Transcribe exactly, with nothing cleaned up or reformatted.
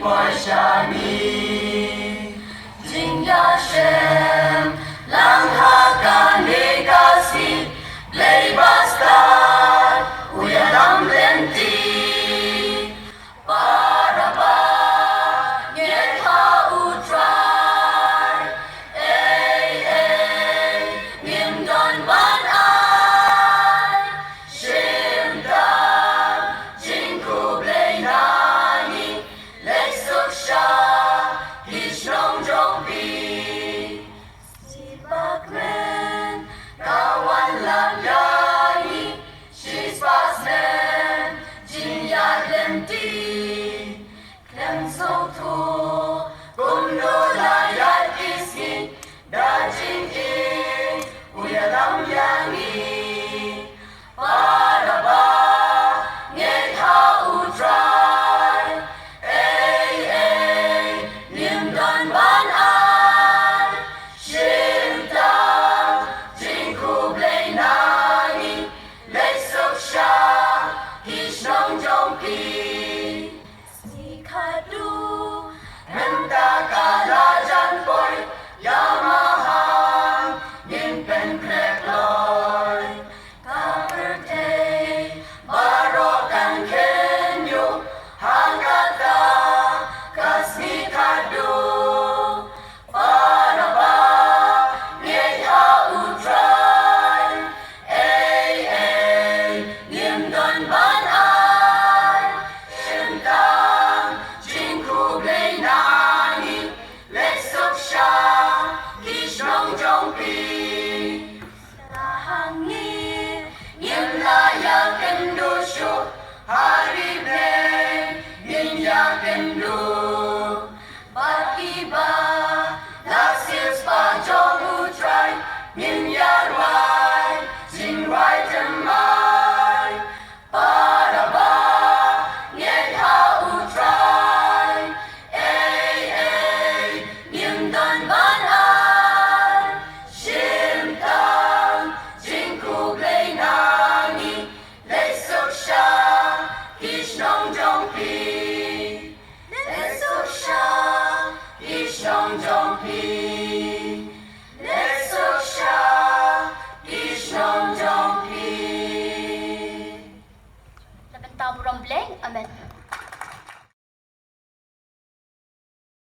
Shani. Jingïashem lang ha kane ka sngi, Blei Bastad u ïalam lynti. Para ba ngeit ha U Trai, ei ei ngim don ban ai. Shim tang jingkhublei na ngi, leit suk sha ki shnong jong phi. Sipakmen ka wan lap ïa ngi, shispah snem jingïaid lynti. Khlem sngewthuh kumno la ïaid ki sngi, da jingim u ïalam ïa ngi. Para ba ngeit ha U Trai, ei ei ngim don ban ai. Shim tang jingkhublei na ngi, leit suk sha ki shnong jong phi. Sngi khatduh mynta ka la jan poi, ïa maham ngin pynkhreh kloi. Ka pyrthei baroh kan kynñiuh ha kata ka sngi khatduh. Para ba ngeit ha U Trai, ei ei ngim don ban ai. Shim tang jingkhublei na ngi, leit suk sha ki shnong jong phi. Sha hangne ngim lah ïakynduh shuh, ha ri bneng ngin ïakynduh. Bad kiba la siewspah jong U Trai, ngin ïarwai jingrwai thymmai. Para ba ngeit ha U Trai, ei ei ngim don ban ai. Shim tang jingkhublei na ngi, leit suk sha ki shnong jong phi. Leit suk sha ki shnong jong phi.